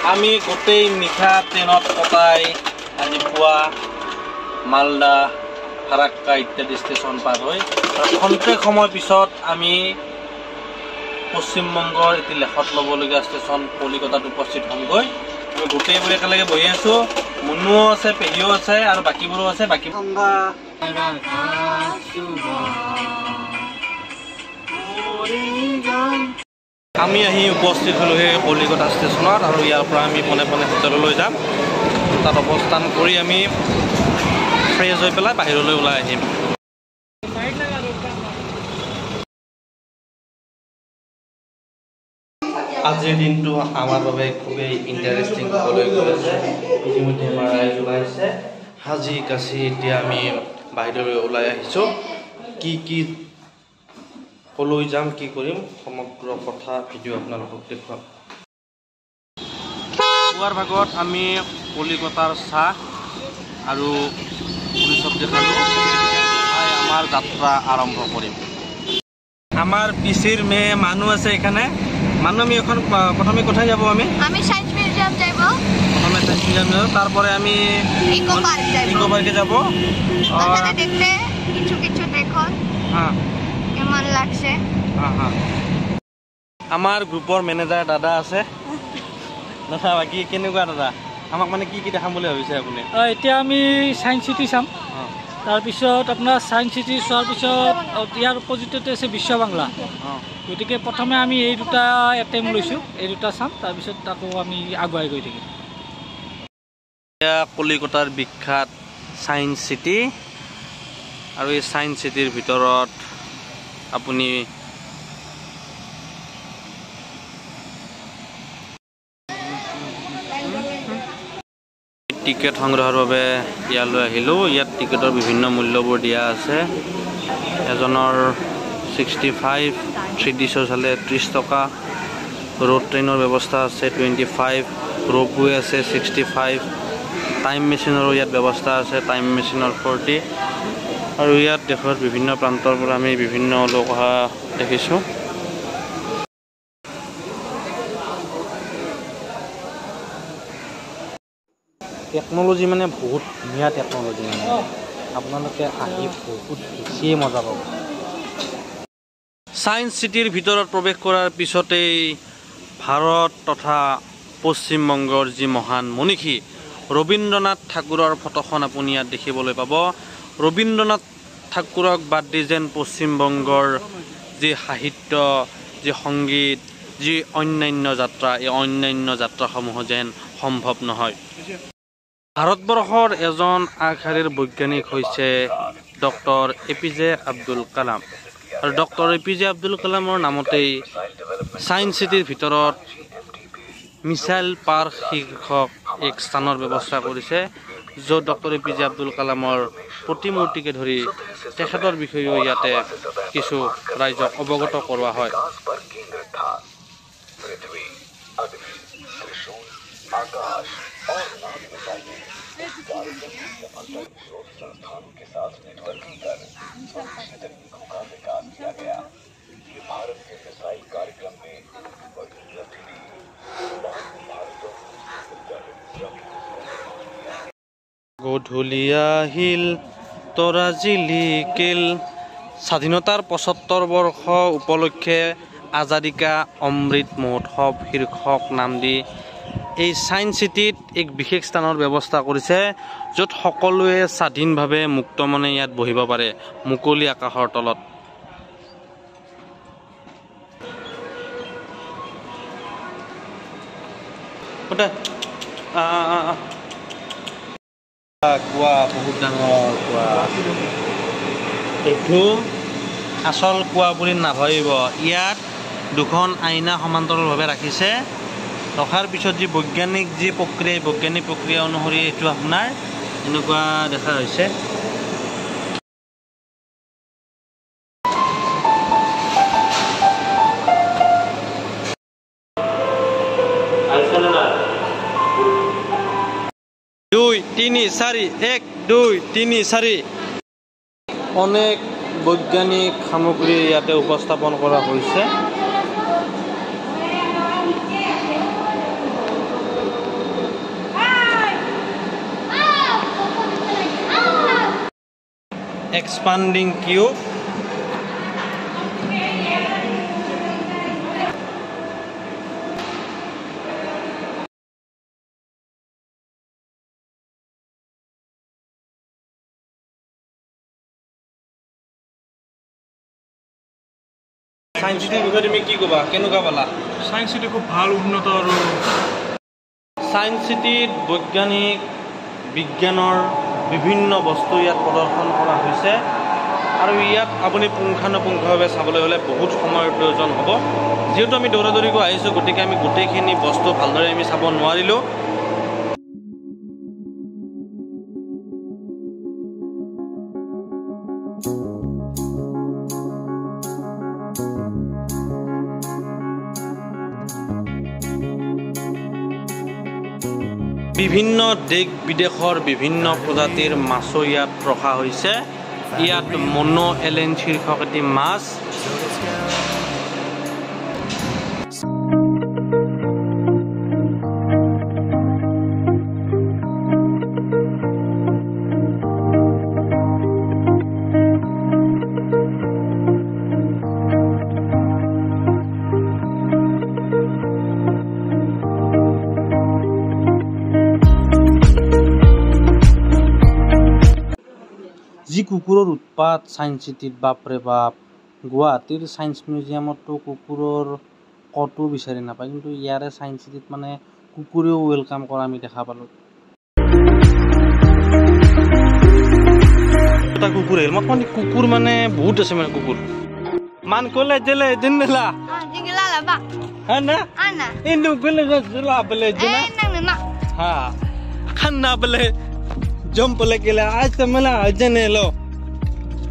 আমি গোটেই নিশা ট্ৰেইনত কটাই আজি পুৱা মালদা, ফাৰাক্কা ইত্যাদি ষ্টেচন পাৰ হৈ খন্তেক সময় পিছত আমি পশ্চিমবংগৰ এটি লেখত ল'বলগীয়া ষ্টেচন কলিকতাত উপস্থিত হ'মগৈ। আমি গোটেইবোৰ একেলগে বহি আছোঁ। মুনুও আছে, পেহীও আছে আৰু বাকীবোৰো আছে। বাকী আমি আহি উপস্থিত হ'লোঁ সেই কলিকতা ষ্টেচনত আৰু ইয়াৰ পৰা আমি পোনে পোনে হোটেললৈ যাম। তাত অৱস্থান কৰি আমি ফ্ৰেছ হৈ পেলাই বাহিৰলৈ ওলাই আহিম। আজিৰ দিনটো আমাৰ বাবে খুবেই ইণ্টাৰেষ্টিং হ'বলৈ গৈ আছে। ইতিমধ্যে আমাৰ ৰাইজ ওলাইছে, সাজি কাচি এতিয়া আমি বাহিৰলৈ ওলাই আহিছোঁ। কি কি ক'লৈ যাম, কি কৰিম, সমগ্ৰ কথা ভিডিঅ' আপোনালোকক দেখুৱাম। পুৱাৰ ভাগত আমি কলিকতাৰ চাহ আৰু পুৰি চব্জি খালোঁ। খাই আমাৰ যাত্ৰা আৰম্ভ কৰিম। আমাৰ পিচিৰ মেয়ে মানুহ আছে এখানে। মানুহ আমি এখন প্ৰথমে কোথায় যাব? আমি আমি সায়েন্স মিউজিয়াম যাব। প্ৰথমে সায়েন্স মিউজিয়াম যাব, তারপরে আমি ইকো পার্ক যাব। ইকো পার্কে যাব। ওখানে দেখলে কিছু কিছু দেখো। হ্যাঁ, কেমন লাগছে। হ্যাঁ হ্যাঁ, আমাৰ গ্ৰুপৰ মেনেজাৰ দাদা আছে। দাদা, বাকী কেনেকুৱা দাদা? আমাক মানে কি কি দেখাম বুলি ভাবিছে আপুনি? এতিয়া আমি চায়েন্স চিটি চাম। তাৰপিছত আপোনাৰ চায়েন্স চিটি চোৱাৰ পিছত ইয়াৰ অপজিটতে আছে বিশ্ব বাংলা। গতিকে প্ৰথমে আমি এই দুটা এটেম্প লৈছোঁ, এই দুটা চাম, তাৰপিছত আকৌ আমি আগুৱাই গৈ থাকিম। এয়া কলিকতাৰ বিখ্যাত চায়েন্স চিটি আৰু এই চায়েন্স চিটিৰ ভিতৰত আপুনি টিকেট সংগ্ৰহৰ বাবে ইয়ালৈ আহিলোঁ। ইয়াত টিকেটৰ বিভিন্ন মূল্যবোৰ দিয়া আছে। এজনৰ 65, থ্ৰী ডিছৰ চালে 30 টকা। ৰোড ট্ৰেইনৰ ব্যৱস্থা আছে 25, ৰোপৱে আছে 65, টাইম মেচিনৰো ইয়াত ব্যৱস্থা আছে, টাইম মেচিনৰ 40। আৰু ইয়াত দেশৰ বিভিন্ন প্ৰান্তৰ পৰা আমি বিভিন্ন লোক অহা দেখিছোঁ। টেকন'লজি মানে বহুত ধুনীয়া টেকন'লজি, মানে আপোনালোকে আহি বহুত বেছিয়ে মজা পাব। চায়েন্স চিটিৰ ভিতৰত প্ৰৱেশ কৰাৰ পিছতেই ভাৰত তথা পশ্চিমবংগৰ যি মহান মনীষী ৰবীন্দ্ৰনাথ ঠাকুৰৰ ফটোখন আপুনি ইয়াত দেখিবলৈ পাব। ৰবীন্দ্ৰনাথ ঠাকুৰক বাদ দি যেন পশ্চিমবংগৰ যি সাহিত্য, যি সংগীত, যি অন্যান্য যাত্ৰা, এই অন্যান্য যাত্ৰাসমূহ যেন সম্ভৱ নহয়। ভাৰতবৰ্ষৰ এজন আগশাৰীৰ বৈজ্ঞানিক হৈছে doctor A P J Abdul Kalam. আৰু doctor A P J Abdul কালামৰ নামতেই চায়েন্স চিটিৰ ভিতৰত মিছাইল পাৰ্ক শীৰ্ষক এক স্থানৰ ব্যৱস্থা কৰিছে, য'ত doctor A P J Abdul কালামৰ প্ৰতিমূৰ্তিকে ধৰি তেখেতৰ বিষয়েও ইয়াতে কিছু ৰাইজক অৱগত কৰোৱা হয়। গধূলি আহিল তৰা জিলিকিল। স্বাধীনতাৰ 75 বৰ্ষ উপলক্ষে আজাদী কা অমৃত মহোৎসৱ শীৰ্ষক নাম দি এই চায়েন্স চিটিত এক বিশেষ স্থানৰ ব্যৱস্থা কৰিছে, য'ত সকলোৱে স্বাধীনভাৱে মুক্ত মনে ইয়াত বহিব পাৰে মুকলি আকাশৰ তলত। কোৱা বহুত ডাঙৰ কোৱা, এইটো আচল কোৱা বুলি নাভাবিব। ইয়াত দুখন আইনা সমান্তৰালভাৱে ৰাখিছে। ৰখাৰ পিছত যি বৈজ্ঞানিক যি প্ৰক্ৰিয়া, বৈজ্ঞানিক প্ৰক্ৰিয়া অনুসৰি এইটো আপোনাৰ এনেকুৱা দেখা হৈছে। দুই তিনি চাৰি, এক দুই তিনি চাৰি। অনেক বৈজ্ঞানিক সামগ্ৰী ইয়াতে উপস্থাপন কৰা হৈছে। এক্সপাণ্ডিং কিউব। ছায়েন্স চিটিৰ বিষয়ে তুমি কি ক'বা, কেনেকুৱা পালা? ছায়েন্স চিটি খুব ভাল, উন্নত। আৰু ছায়েন্স চিটিত বৈজ্ঞানিক বিজ্ঞানৰ বিভিন্ন বস্তু ইয়াত প্ৰদৰ্শন কৰা হৈছে আৰু ইয়াত আপুনি পুংখানুপুংখভাৱে চাবলৈ হ'লে বহুত সময়ৰ প্ৰয়োজন হ'ব। যিহেতু আমি দৌৰা দৌৰিকৈ আহিছোঁ, গতিকে আমি গোটেইখিনি বস্তু ভালদৰে আমি চাব নোৱাৰিলোঁ। বিভিন্ন দেশ বিদেশৰ বিভিন্ন প্ৰজাতিৰ মাছো ইয়াত ৰখা হৈছে। ইয়াত মনো এলেন শীৰ্ষক এটি মাছ। যি কুকুৰৰ উৎপাত ছায়েন্স চিটিত, বাপৰে বাপ। গুৱাহাটীৰ ছায়েন্স মিউজিয়ামতো কুকুৰৰ ক'তো বিচাৰি নাপায়, কিন্তু ইয়াৰে ছায়েন্স চিটিত মানে কুকুৰেও welcome কৰা আমি দেখা পালোঁ। এটা কুকুৰ আহিল, মই মানে কুকুৰ মানে বহুত আছে, মানে কুকুৰ মান ক'লে জেলে জিনলা হা খান্না বোলে jump lekela aaj to mela ajane lo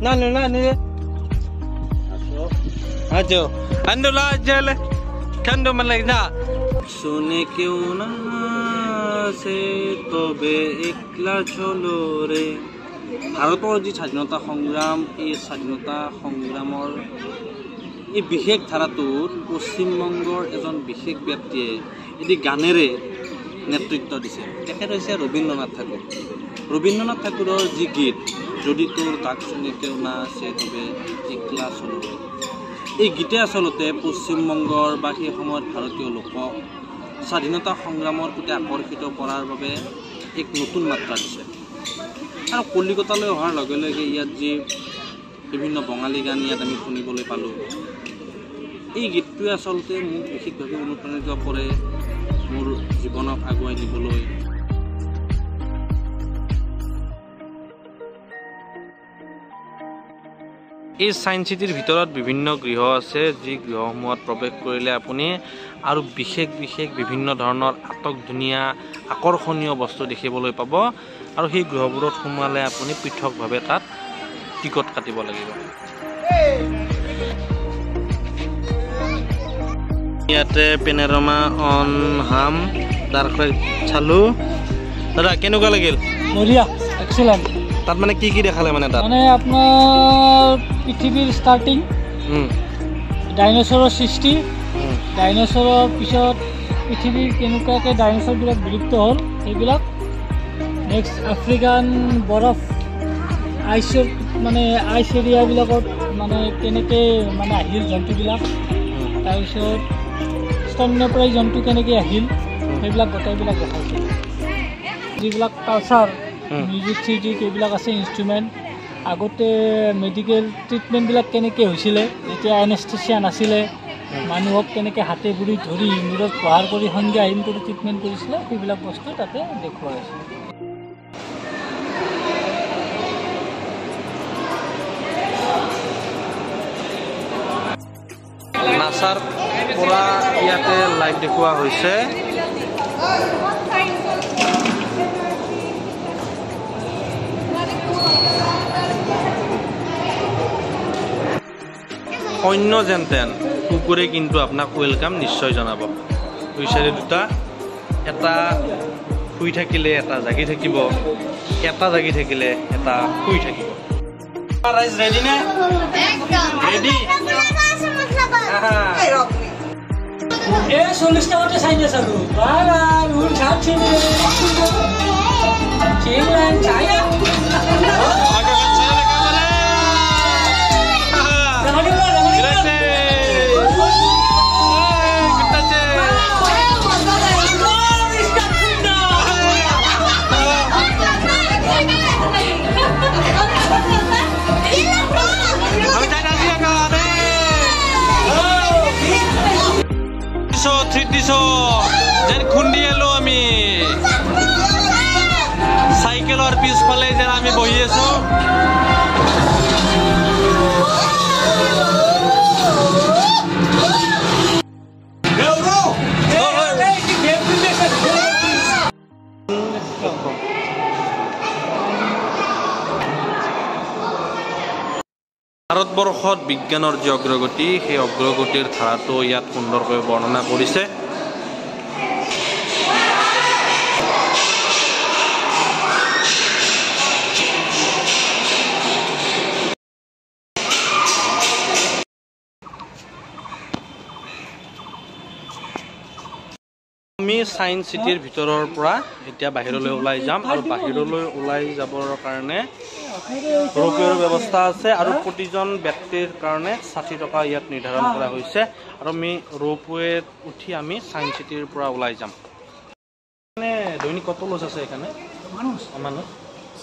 na na na ne ajo andola jele kando malagna sune kyun na se tobe ekla cholo re। ভাৰতৰ যি স্বাধীনতা সংগ্ৰাম, এই স্বাধীনতা সংগ্ৰামৰ এই বিশেষ ধাৰাটোত পশ্চিমবংগৰ এজন বিশেষ ব্যক্তিয়ে এটি গানেৰে নেতৃত্ব দিছে। তেখেত হৈছে ৰবীন্দ্ৰনাথ ঠাকুৰ। ৰবীন্দ্ৰনাথ ঠাকুৰৰ যি গীত যদি তোৰ ডাক শুনি কেউ না আসে তবে একলা চলো, এই গীতে আচলতে পশ্চিমবংগৰ বা সেই সময়ত ভাৰতীয় লোকক স্বাধীনতা সংগ্ৰামৰ প্ৰতি আকৰ্ষিত কৰাৰ বাবে এক নতুন মাত্ৰা দিছে। আৰু কলিকতালৈ অহাৰ লগে লগে ইয়াত যি বিভিন্ন বঙালী গান ইয়াত আমি শুনিবলৈ পালোঁ, এই গীতটোৱে আচলতে মোক বিশেষভাৱে অনুপ্ৰাণিত কৰে মোৰ জীৱনক আগুৱাই নিবলৈ। এই ছায়েন্স চিটিৰ ভিতৰত বিভিন্ন গৃহ আছে, যি গৃহসমূহত প্ৰৱেশ কৰিলে আপুনি আৰু বিশেষ বিশেষ বিভিন্ন ধৰণৰ আটক ধুনীয়া আকৰ্ষণীয় বস্তু দেখিবলৈ পাব। আৰু সেই গৃহবোৰত সোমালে আপুনি পৃথকভাৱে তাত টিকট কাটিব লাগিব। ইয়াতে পেনেৰমা অন হাম ডাৰ্ক ৰাইড চালোঁ। দাদা কেনেকুৱা লাগিল? বঢ়িয়া, এক্সেলেণ্ট। তাত মানে কি কি দেখালে? মানে তাত মানে আপোনাৰ পৃথিৱীৰ ষ্টাৰ্টিং, ডাইন'চৰৰ সৃষ্টি, ডাইন'চৰৰ পিছত পৃথিৱীৰ কেনেকুৱাকৈ ডাইন'চৰবিলাক বিলুপ্ত হ'ল সেইবিলাক, নেক্সট আফ্ৰিকান বৰফ আইচৰ মানে আইচ এৰিয়াবিলাকত মানে কেনেকৈ মানে আহিল জন্তুবিলাক, তাৰপিছত স্তন্যপ্ৰায়ী জন্তু কেনেকৈ আহিল, সেইবিলাক গোটেইবিলাক দেখাইছে। যিবিলাক কালচাৰ, মিউজিক চিউজিক এইবিলাক আছে, ইনষ্ট্ৰুমেণ্ট, আগতে মেডিকেল ট্ৰিটমেণ্টবিলাক কেনেকৈ হৈছিলে, যেতিয়া এনেস্থেচিয়া নাছিলে, মানুহক কেনেকৈ হাতে ভৰি ধৰি মূৰত প্ৰহাৰ কৰি সংজ্ঞাহীন কৰি ট্ৰিটমেণ্ট কৰিছিলে, সেইবিলাক বস্তু তাতে দেখুওৱা হৈছে। নাচাৰ পৰা ইয়াতে লাইভ দেখুওৱা হৈছে। অন্য যেন তেন কুকুৰে কিন্তু আপোনাক welcome নিশ্চয় জনাব। দুই চাৰি দুটা, এটা শুই থাকিলে এটা জাগি থাকিব, এটা জাগি থাকিলে এটা শুই থাকিব। ৰাইজ ৰেডি নে? ৰেডি? এই 40 টকাতে চাই চালো। চাই। দেখছো, যেন খুন্দিয়ালো আমি। চাইকেলৰ পিছফালে যেন আমি বহি আছো। ভাৰতবৰ্ষত বিজ্ঞানৰ যি অগ্ৰগতি, সেই অগ্ৰগতিৰ ধাৰাটো ইয়াত সুন্দৰকৈ বৰ্ণনা কৰিছে। আমি ছায়েন্স চিটিৰ ভিতৰৰ পৰা এতিয়া বাহিৰলৈ ওলাই যাম আৰু বাহিৰলৈ ওলাই যাবৰ কাৰণে ৰোপৱেৰ ব্যৱস্থা আছে আৰু প্ৰতিজন ব্যক্তিৰ কাৰণে 60 টকা ইয়াত নিৰ্ধাৰণ কৰা হৈছে। আৰু আমি ৰোপৱেত উঠি আমি ছায়েন্স চিটিৰ পৰা ওলাই যাম। মানে দৈনিক কত লোক আছে এখানে? মানুষ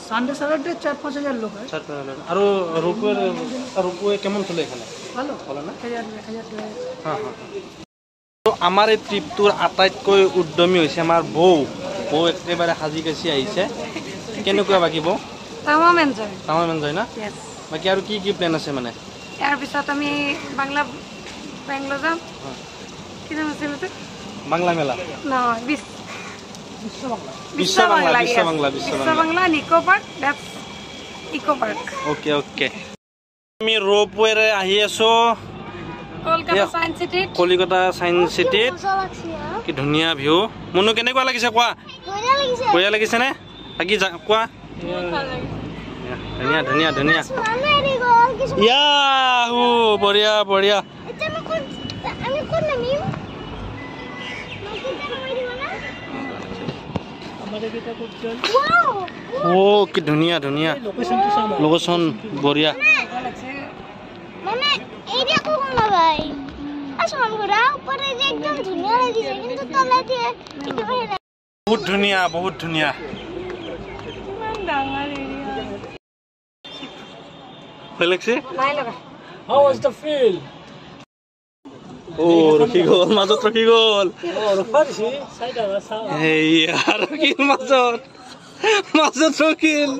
সানডে স্যাটারডে 4-5 হাজার লোক হয়। 4-5 হাজার। আৰু ৰোপৱে কেমন চলে এখানে? ভালো ভালো না? 1000 1000। হ্যাঁ হ্যাঁ। তো আমাৰ এই ট্ৰিপটোৰ আটাইতকৈ উদ্যমী হৈছে আমাৰ বৌ। বৌ একেবাৰে সাজি কাচি আহিছে। কেনেকুৱা বাকী বৌ? তামাম এনজয়। তামাম এনজয় না? য়েছ। বাকী আৰু কি কি প্লেন আছে মানে? ইয়াৰ পিছত আমি বাংলা বেংগলো যাম। কি নাম আছিল এইটো? বাংলা মেলা। নহয়, বিশ্ব বাংলা, বিশ্ব বাংলা, বিশ্ব Bishwa Bangla, Nicco park, that's eco park. Okay okay. আমি ৰোপৱেৰে আহি আছো কলকাতা সায়েন্স সিটি। কলিকতা সায়েন্স সিটিত কি ধুনীয়া ভিউ। মুনু কেনেকুৱা লাগিছে কোৱা? বঢ়িয়া লাগিছে নে? বাকী কোৱা। ধুনীয়া ধুনীয়া ধুনীয়া। ইয়াহু, বঢ়িয়া বঢ়িয়া। ও কি ধুনীয়া ধুনীয়া লোকেশ্যন, বঢ়িয়া। বহুত ধুনীয়া, বহুত ধুনীয়া। ভয় লাগছে? How was the feel? ও ৰখি গ'ল, মাজত ৰখি গ'ল। এইয়া ৰখিল মাজত, মাজত ৰখিল।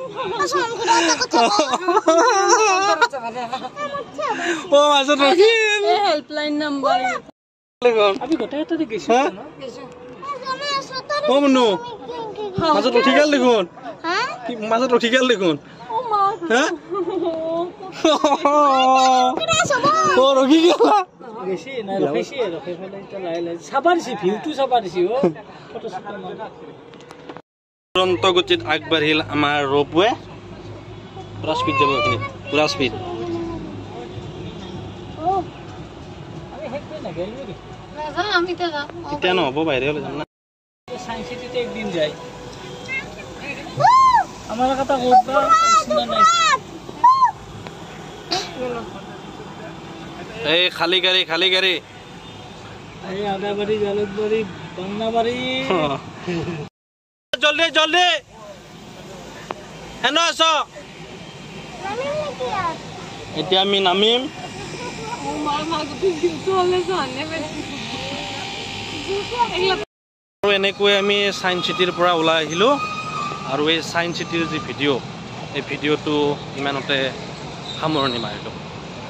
ও মাজত ৰখিল। Helpline number. আমি গোটেই এটা গৈছো। ও মুনু, মাজত ৰখি গ'ল দেখোন। মাজত ৰখি গ'ল দেখোন। ও ৰখি গ'ল। বেছি নাই, ৰখিছে, ৰখি পেলাই এতিয়া লাহে লাহে চাবা দিছে, ভিউটো চাবা দিছে। অ ফটো চটো দুৰন্ত গতিত আগবাঢ়িল আমাৰ ৰোপৱে। পুৰা স্পীড যাব এইখিনি, পুৰা স্পীড। এতিয়া নহ'ব, বাহিৰে হ'লে যাম না। সায়েন্স সিটিতে একদিন যাই। আমাৰ কথা ক'ত বা চিনা নাই। এই খালী গাড়ী, খালী গাড়ী। এই আদাবাৰী, জালুকবাৰী, বাংলাবাৰী। জলদি জলদি হেন আছ। এতিয়া আমি নামিম। আৰু এনেকৈ আমি ছায়েন্স চিটিৰ পৰা ওলাই আহিলোঁ। আৰু এই ছায়েন্স চিটিৰ যি ভিডিঅ', এই ভিডিঅ'টো ইমানতে সামৰণি মাৰিলোঁ।